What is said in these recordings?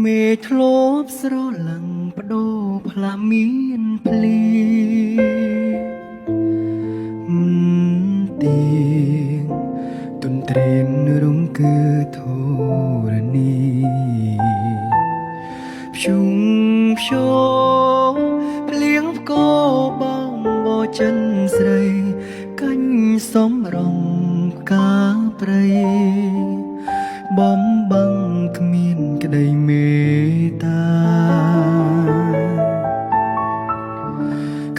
មេធ្លាប់ស្រឡឹងបដូរផ្លាមានភ្លីមិនទៀងទុនត្រៀនរំគឺធរណីភ្ជុងភ្ជោភ្លៀងផ្គបងបចិនស្រីកាញ់សំរងកាព្រៃបំបឹងគ្មានក្តីមេត្តា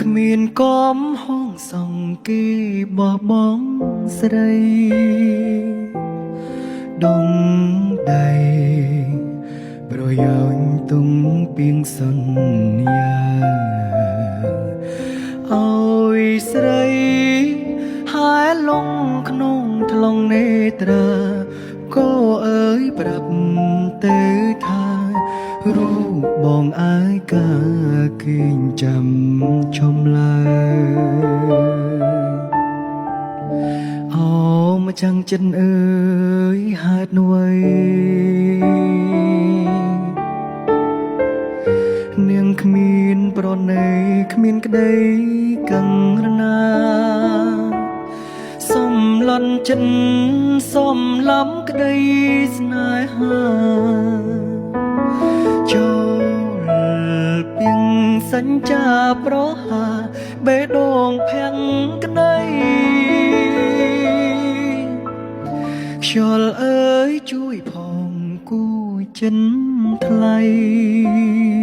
គ្មានកំហងសង្គេបោះបងស្រីដងដៃប្រយោជន៍ទុំពីងសន្យាអើយស្រីហែលងក្នុងថ្លងនេត្រាក៏អើយប្រាប់ទៅថារូបបងអាយកាគេងចាំចំឡើយ អូម្ចាំងចិត្តអើយហេតុអ្វីនាងគ្មានប្រណីគ្មានក្តីកឹងរណាសំលន់ចិត្តសំឡំក្តីស្នេហាចូលពីងសញ្ចាប្រហាបេះដូងភាំងក្តី ខ្យល់អើយជួយផងគូចិនថ្លៃ។